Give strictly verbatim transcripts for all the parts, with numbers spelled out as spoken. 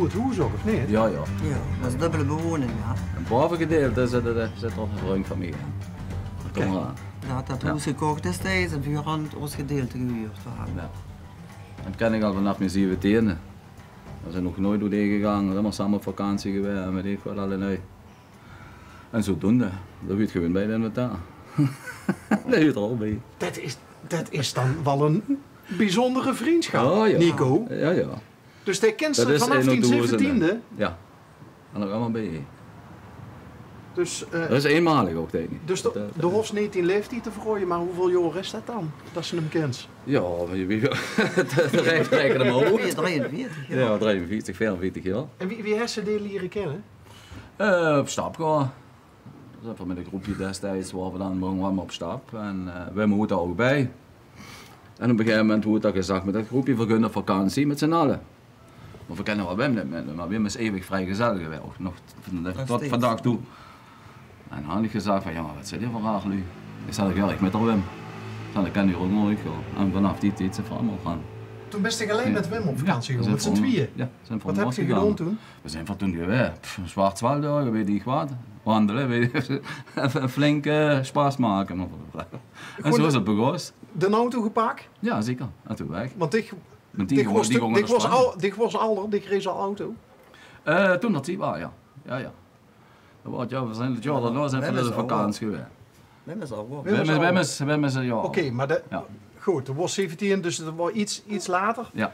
Good hoes ouch, of neet? Jao, jao. Jao, dat is dubbele bewoning, jao. 't Baovegedeelte zit, eh, zit nog 'ne vrundj van mich in. Oké. Kom mer aan. Dao haet dat hoes gekoch destieds en veer hant ós gedeelte gehuurd veur häöm. Jao. En dat ken ich al vanaaf mien zeventiende. Veer zeen nog noeit oetein gegange, veer zeen ummer same op vakantie gewaes en weit ich waat allemaol. En zodoende, dat huurt gewoon bie de inventaar. Dat huurt d'r ouch bie. Dat is, dat is dan waal 'n biezunjere vrunjschap, Nico. Jao, jao. Dus dae kins se vanaaf dien zeventiende? Jao. En nog ummer bie. Dus, eh, dat is einmalig ouch, dink ich. Dus de, de hofs neet dien laeftied te verraoje, mer wieväöl jaor is dat dan, dat se häöm kins? Jao, wie, wie, de, de rech-, reken mer oet. Drieënveertig, jao. Jao, drieënveertig, veerenveertig jaor. En wie, wie hes se dae liere kinne? Eh, op stap gaon. Veer zeen mit 'n groepje destieds, waore veer dan gewoon op stap. En, eh, Wim hoort dao ouch bie. En op e gegaeve moment woort d'r gezag mit dat groepje, veer gaon op vakantie mit z'n alle. Mer veer kenne waal Wim neet mier, mer Wim is eeuwig vriegezel gewaes, ouch nog tot vandaag toe. En dan han ich gezag van: "Jao, mer waat zeen die veur raar luuj?" Ich zag: "Jao, ich mit d'r Wim." Ich zag: "Dan kenne veer ouch nog, jao." En vanaaf dae tied zeen veer allemaol gaon. Toen bis se allein mit Wim op vakantie gegange, mit z'n twieë? Jao, zeen veer. Waat höbs se gedaon toen? Veer zeen van toen gewaes, pff, Schwarzwald, jao, weit ich waat. Wandele, weit ich, effe flink, eh, sjpaas make. Mer en zoe is 't begós. D'n auto gepak? Jao, zeker. En toen weg. Want ich, ich waas, ich waas al, ich rees al auto. Eh, toen dat die waas, jao. Jao, jao. Dat waas, jao, veer zeen 't jaor daonao zeen veer nao de vakantie gewaes. Wim is al, Wim is, Wim is, Wim is, jao. Oké, mer de, good, doe waas zeventiën, dus dat waas iets, iets later. Jao.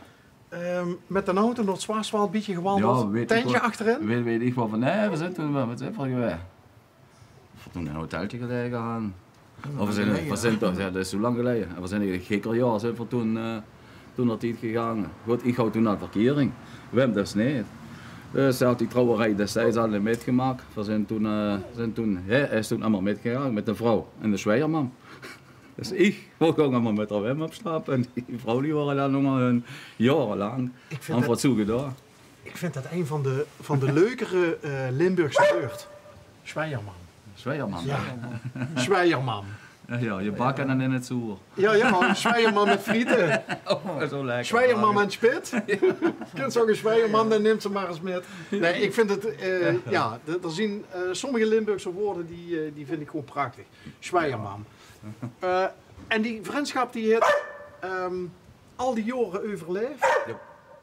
Ehm, mit d'n auto nao 't Schwarzwald, bietje gewandeld. Jao, weit ich waal. Tentje achterin? Weit, weit ich waal van, nae, veer zeen toen waal mit z'n veer gewaes. Veer toen in 'n hotelke gelaege han. Of veer zeen, veer zeen toch, jao, dat is zoe lang gelaeje. En veer zeen in 't Gikkerjaor zeen veer toen, eh, toen nao 't Tiet gegange. Good, ich haw toen al verkiering. Wim dus neet. Dus hae haw die trouwerie destieds al neet mitgemaak. Veer zeen toen, eh, zeen toen, hae is toen ummer mitgegange mit de vrouw en de zjweiermam. Dus ich, veer ginge ummer mit d'r Wim op stap en die vrouw die waor dan nog mer hun jaorelang aan 't zoe gedoon. Ich vinj dat ein van de, van de leukere, eh, Limburgse wäörd. Zjweiermam. Zjweiermam. Jao. Zjweiermam. Jao, jao, je bakke en in 't zoer. Jao, jao, zjweiermam mit friete. Oh, zoe lekker. Zjweiermam en spit. Kins ouch 'ne zjweiermam, dan nums se mer ins mit. Nae, ich vinj 't, eh, jao, d'r, d'r zien, eh, sommige Limburgse wäörd die, eh, die vinj ich gewoon prachtig. Zjweiermam. Eh, en die vrunjschap die haet, ehm, al die jaore euverlaef. Jao.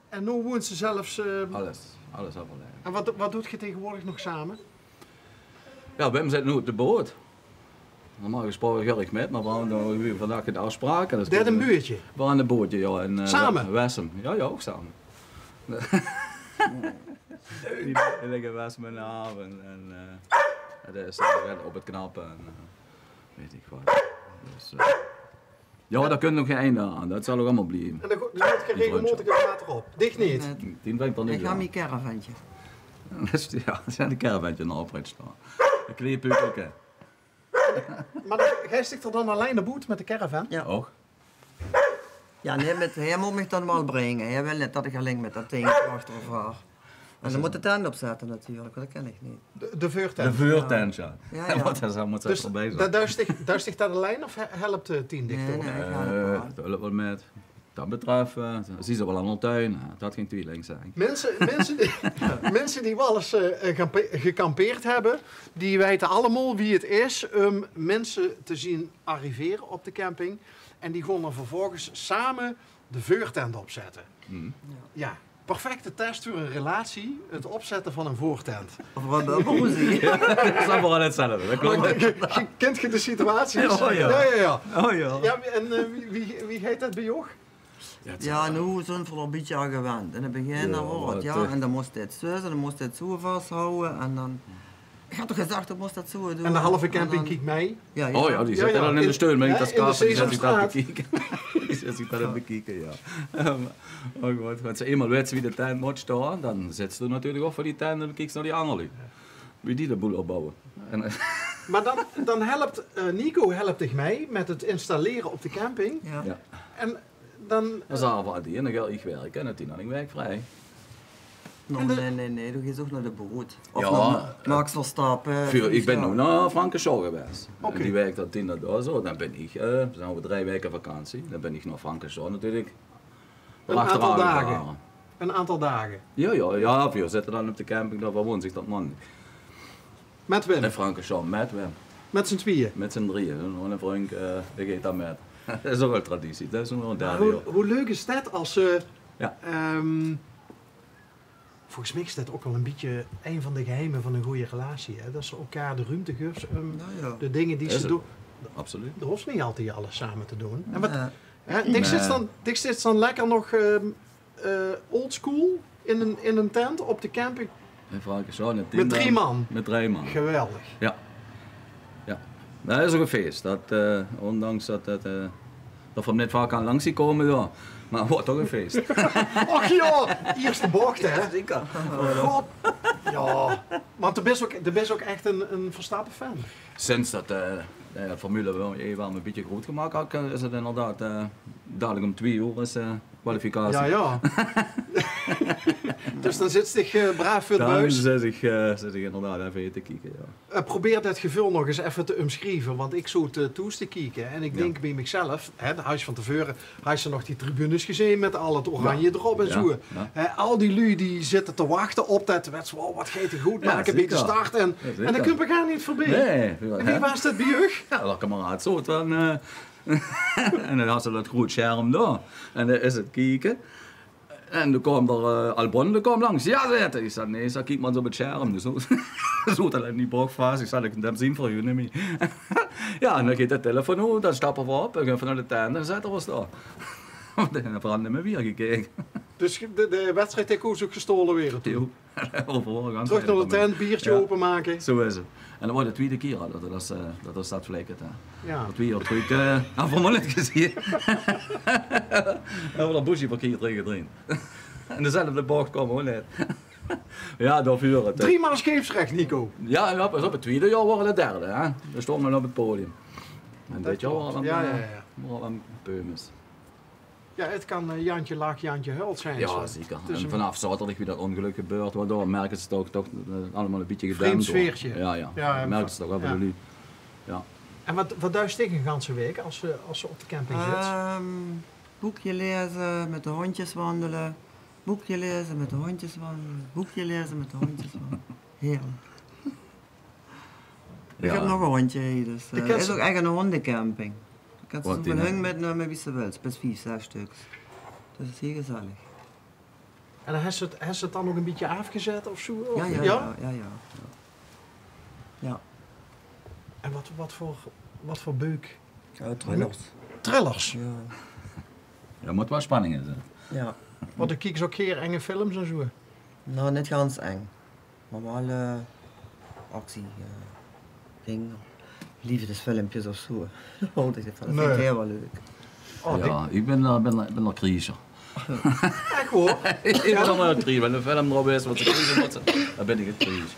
En noe woens se zelfs, eh, alles, alles euverlaef. En waat, waat doot geer taegewoordig nog same? Jao, Wim zit noe op de boot. Normaal gesproke gaon ich mit, mer veer hadde noe vandaag gein aafspraok. Dae haet e buuertje? Veer hadde e buuertje, jao, in, eh, same? Wessem. Jao, jao, ouch same. Die ligke in Wessem in de haven en, eh, dae is, eh, op 't knappe en, eh, weit ich waat. Dus, eh, jao, dao kump nog gein einde aan. Dat zal ouch allemaol blieve. En dan go-, dan gaot geer regelmaotig 't water op. Dich neet? Nae. Dien brengt d'r noe aan. Ich han mien caravantje. Dat is, jao, dat is 'n caravantje, 'n oprit staon. 'n Klein peukelke. Mer dan, geis dich d'r dan allein nao boete mit de caravan? Jao. Och. Jao, nae, mit, hae mót mich dan waal bringe. Hae wil neet dat ich allein mit dat dink achter vaar. En dan mót de tent opzètte natuurlik, want dat kin ich neet. De, de veurtent. De veurtent, jao. Jao, jao. Want dao mót ze veurbie zeen. Dus dat, doos dich, doos dich dat allein of he-, helpt, eh, Tien dich dao? Nae, nae, ich help häör. Eh, dat helpt waal mit. Wat dat betröf, eh, zie ze waal aan 't tuin. Eh, dat geit twieë links zeen. Minse, minse die, minse die waal ins, eh, gekampe-, gekampeerd höbbe, die weite allemaol wie 't is um minse te zeen arrivere op de camping. En die gaon dan vervolges same de veurtent opzètte. Jao. Jao, perfecte test veur 'n relatie, 't opzètte van 'n veurtent. Of 'n, eh, ruzie. Jao, dat is allemaol 'tzelfde, dat klop. Mer k-, k-, kint geer de situaties? Jao, jao. Jao, jao, jao. Oh, jao. Jao, en, eh, wie, wie, wie geit dat bie uch? Jao, noe zeen v'r d'r e bietje aan gewend. In 't begin, jao, en dan mós se dit zoe, en dan mós se dit zoe vashawwe, en dan Ich had toch gezag, det mós det zoe doon. En de halve camping kiek mei. Jao, jao. Oh jao, die zitte dan in de steun, mer neet es kaas, die zitte zich det te bekieke. Die zitte zich det te bekieke, jao. Ehm, mer good, es se einmaol weits wie de tent mót staon, dan zits se natuurlik ouch veur die tent en dan kieks se nao die anger luuj. Wie die de boel opbouwe. En, eh, mer dan, dan helpt, eh, Nico helpt dich mei mit 't installere op de camping. Jao. En dan, eh, dan zage v'r aan die en dan gaon ich wirke en dan han ich waek vrie. Nae, nae, nae, doe geis ouch nao de boot. Of nao Max Verstappen. Jao, ich bin noe nao Frankesjoa gewaes. Oké. En die waek det Tien dao zoe, dan bin ich, eh, zeen v'r drie waeke vakantie. Dan bin ich nao Frankesjoa natuurlik. Ein aantal daag. Ein aantal daag. Ja, ja, ja, veer zitte dan op de camping, dao woon ich dat man. Mit Wim? In Frankesjouw, mit Wim. Mit zien twieë? Mit zien drieë. En eine vrundj, eh, dae geit dan mit. Dat is ouch waal traditie. Dat is ouch waal ein derde. Wie, wie leuk is dat as ze, ja, ehm, volges mich is dat ouch waal ein bietje ein van de geheime van ein gooj relatie, hè? Dat ze elkaar de ruumte guufs um de dinger die ze doon. Absoluut. Dao hoofs neet altied alles same te doon. En wat, hè, dich zits dan, dich zits dan lekker nog, ehm, eh, oldschool in ein, in ein tent op de camping. In Frankesjouw, in ein tent. Mit drie man? Mit drie man. Geweldig. Ja. Ja. Dat is ouch ein fees. Dat, eh, ondanks dat, dat, eh, dat veer neet vaak aan langs zien kómme, ja. Mer 't weurt toch ein fees. Och ja, ierste bocht, hè? Zeker. God. Ja. Want doe bis ouch, doe bis ouch ech ein, ein Verstappen-fan. Sinds dat, eh, eh, Formule E waal ein bietje groot gemaak haet, eh, is 't inderdaad, eh, dalik um twieë oer is, eh, kwalificatie. Ja, ja. Dus dan zits dich, eh, braaf veur de buis. Dan zit ich, eh, zit ich inderdaad effe te kieke, ja. Eh, probeer dat geveul nog ins effe te umsjrieve, want ich zoot, eh, thoes te kieke en ich dink bie mich zelf, hè, dan haws se van te veure, haws se nog die tribunes gezeen mit al 't oranje d'rop en zoe. Ja, ja. Hè, al die luuj die zitte te wachte op dat, wèts se waal, wat geit 'r good make bie de start. En, en dan kump 'r gaar neet veurbie. Nae. En wie waas dat bie uch? Ja, dat kameraad zoot dan, eh, en dan haws se dat groot sjerm dao. En dan is 't kieke. En dan kaom d'r, eh, Albon, dae kaom langs. "Ja," zaet 'r. Ich zag: "Nae," zag ich, "kiek mer ins op 't sjerm." Dus zoot, zoot 'r in die bocht vas. Ich zag: "Ich höb 'm zeen veur uch neet mie." Ja, en dan geit de telefoon oet, dan stappe veer op, en gaon veer nao de tent, en dan zètte veer ós dao. En dan veer neet mie wier gekeke. Dus de, de wedstrijd, dae kós ouch gestaole waere toen? Trök nao de tent, biertje opemake. Zoe is 't. En dat waor de twieëde kier al dat, dat, eh, dat, dat vlek 't, hè. Ja. Dat veer hie trök, eh, veer höbbe 'm neet gezeen. Veer höbbe dat busje verkierd gedrejd. En dezelfde bocht kaome v'r neet. Ja, dao veur 't, hè. Driemaal scheepsrecht, Nico. Ja, ja, pas op, 't twieëde jaor waore v'r de derde, hè. Dao stónge v'r op 't podium. En dit jaor waore v'r, ja, ja, ja, waore v'r Peumes. Ja, 't kan, eh, Jantje lach, Jantje huilt zeen. Ja, zeker. En vanaaf zaoterdig, wie dat óngelök gebeurt, waor, dao merks se toch, toch, eh, allemaol e bietje gedempt, hoor. Vreemd sfeertje. Ja, ja. Ja, merks se toch waal bie de luuj. Ja. En wat, wat duis dich 'n ganse waek as se, as se op de camping zits? Ehm, boekje laeze, mit de hóndjes wandele. Boekje laeze, mit de hóndjes wandele. Boekje laeze, mit de hóndjes wandele. Heerlijk. Ich höb nog e hóndje hie, dus, eh, 't is ouch ech 'n hóndecamping. Kins se zoeväöl hóndj mitnumme wie se wils, bis vief, zès stüks. Dus 't is hie gezellig. En dan höbs se 't, höbs se 't dan nog e bietje aafgezèt of zoe? Ja, ja, ja, ja, ja. Ja. En wat, wat veur, wat veur beuk? Eh, thrillers. Thrillers? Ja. Ja, mót waal spanning in zitte. Ja. Want doe kieks ouch geer enge films en zoe? Nou, neet gans eng. Mer waal, eh, actie, eh, ding. Leefdesfilmpjes of zoe. Oh, dat vinj ich waal leuk. Oh, ja, ich bin, eh, bin, bin 'ne krieger. Ech waor? Ich bin 'ne krieger. Wen 'ne film d'rop is, wat ze kriege mótte, dan bin ich 'ne krieger.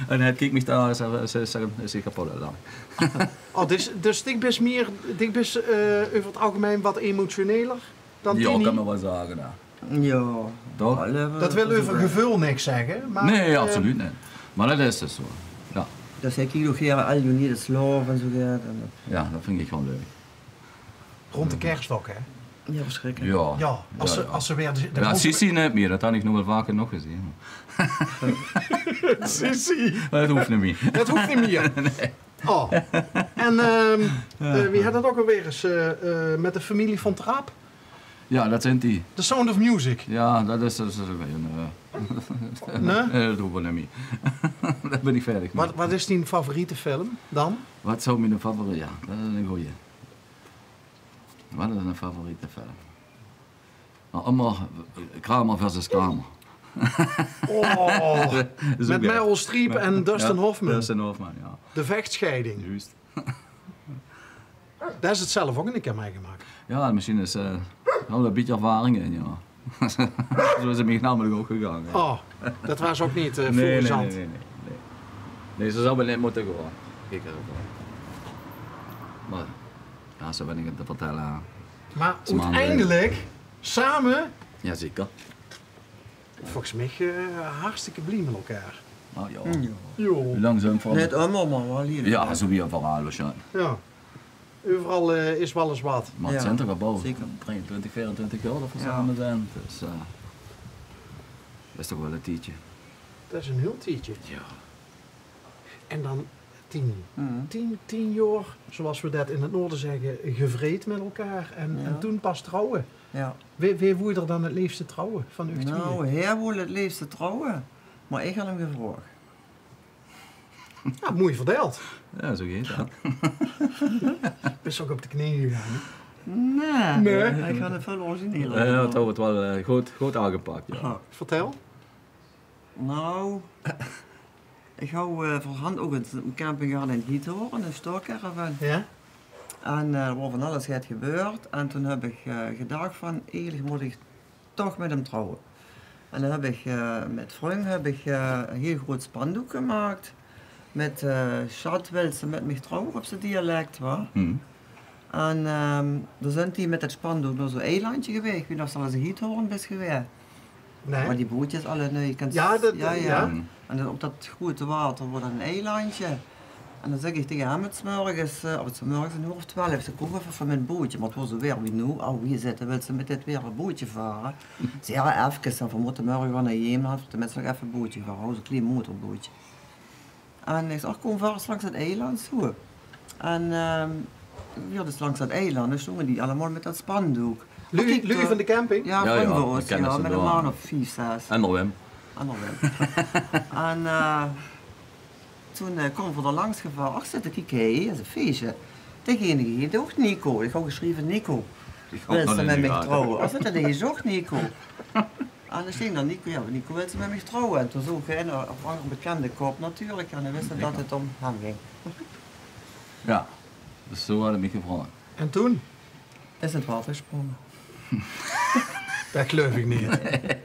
En hae kiek mich dao, is, is, is, is kapot, hè, dan. Oh, dus, dus dich bis mier, dich bis, eh, euver 't algemein wat emotioneler? Dan Tini? Ja, kan me waal zage, ja. Ja. Toch? Dat wil euver geveul niks zègke, mer... Nae, eh, absoluut neet. Mer dat is dus zoe. Ja. Dat hae kiek ouch hie All You Need Is Love en zoe, ja, dan... Ja, dat vinj ich waal leuk. Rónd de kers ouch, hè? Ja, versjrikkelik. Ja. Ja, as ze, as ze weer de, de... Ja, Sissi neet mier, dat han ich nog waal vaak genóg gezeen. Sissi. Mer dat hoof neet mier. Dat hoof neet mier. Nae. Oh. En, ehm, eh, wie haet dat ouch alweer ins, eh, eh, mit de femilie Van Traap? Ja, dat zint die. The Sound of Music. Ja, dat is, dat is ouch weer 'n, eh, nae? Nae, dat doon v'r neet mie. Dao bin ich veerdig mèt. Wat, wat is dien favoriete film dan? Wat zou mien favoriete, ja, dat is 'n goeie. Wat is 'n favoriete film? Mer ummer, eh, Kramer versus Kramer. Oh, mit Meryl Streep en Dustin Hoffman. Dustin Hoffman, ja. De vechtscheiding. Juust. Dao höbs se 't zelf ouch 'ne kier mitgemaak. Ja, mesjien is, eh, waal e bietje ervaring in, ja. Zoe is 't mich namelik ouch gegange. Oh, dat waas ouch neet, eh, nae, nae, nae, nae. Nae, zoe zou 't neet mótte gaon. Kiek, eh, mer ja, zoe bin ich 't te vertèlle. Mer oeteindelik same? Jazeker. Volges mich, eh, hartstikke blie mit elkaar. Oh, ja. Mm, ja. Wie lang zint v'r... Neet ummer, mer waal hie en dao. Ja, zoe wie euveral, ja. Ja. Euveral, eh, is waal ins wat. Mer 't zeen toch al bouw drieëntwintig, veerentwintig jaor det v'r same zeen. Dus, eh, det is toch waal ein tiedje. Det is ein hiel tiedje. Jao. En dan tien, tien, tien jaor, zoeas v'r det in 't noorde zègke, gevreid mit elkaar en, en toen pas trouwe. Wae, wae woor d'r dan 't leefste trouwe van uch twieë? Nou, hae wool 't leefste trouwe, mer ich had 'm gevraog. Jao, moei verdeeld. Jao, zoe geit det. Bis se ouch op de kneeje gegange? Nae, ich had 't väöl origineler gedaon. Jao, det haet 't waal, eh, good, good aangepak, jao. Vertèl. Nou, ich hou, eh, v'r hadde ouch ein camping gehad in Giethoorn, ein stookcaravan. Jao? En, eh, d'r waor van alles get gebeurd. En toen höb ich, eh, gedach van, eigelik mót ich toch mit 'm trouwe. En dan höb ich, eh, mit vrung höb ich, eh, ein hiel groot spandook gemaak. Mit, eh, "Sjat, wils se mit mich trouwe?" op z'n dialek, wa? En, ehm, dao zint die mit det spandook nao zoe'n eilandje gewaes. Ich weit neet of se al ins in Giethoorn bis gewaes. Nae. Mer die bootjes alle nui, kins... Jao, det, jao. En dan op det groete water woor dan ein eilandje. En dan zèk ich taenge häöm 's mörges, eh, of 's mörges ein oer of twelf, zèk ich: "Kóm effe van mien bootje." Mer 't woor zoe waer wie noe: "Oh, hie zitte, wils se mit dit waer ein bootje vare?" Zèk ich: "Jao, efkes, dan, v'r mótte mörge waer nao Jeemland, v'r mótte tenminste nog effe bootje vare." Haw zoe'n klein motorbootje. En ich zag: "Kóm, vaar ins langs 't eiland zoe." En, ehm, jao, dus langs det eiland, dao stónge die allemaol mit det spandook. Luuj, luuj van de camping? Jao, jao, van ós, jao, mit ein man of vief, zès. En d'r Wim. En d'r Wim. En, eh, toen, eh, kómme v'r dao langs gevaar. Ach, zèk ich, kiek, hé, det is ein feesje. Dae ene, dae heet ouch Nico. Ich haw gesjreve: "Nico, wils se mit mich trouwe?" Ach, zèk ich, dae is ouch Nico. En dao stóng dan Nico, jao, "Nico, wils se mit mich trouwe?" En toen zoog ich ein of anger bekènde kop natuurlik en dan wis ich det 't óm häöm ging. Jao, dus zoe had ich mich gevraog. En toen? Is 't water gesprónge. Det geluif ich neet.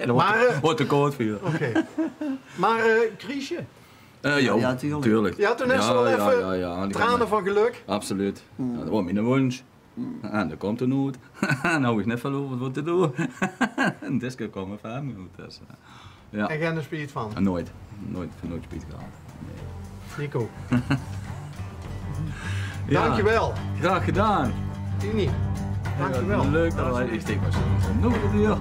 Mer, eh, waor te koud veur. Oké. Mer, eh, kriesje? Eh, jao, jao, tuurlik. Jao, toen is 't waal effe trane van gelök. Absoluut. Jao, det waor miene wóngs. En det kump d'r noeit. En haw ich neet väöl euver veur te doon. En dit kump veur häöm good, dus, eh, jao. En geine spiet van? Noeit. Noeit, noeit spiet gehad. Nae. Nico. Jao. Dankjewel. Graag gedaon. Tini, dankjewel. Jao, leuk det v'r... Ich steek mer zoe, zoe noe de deur.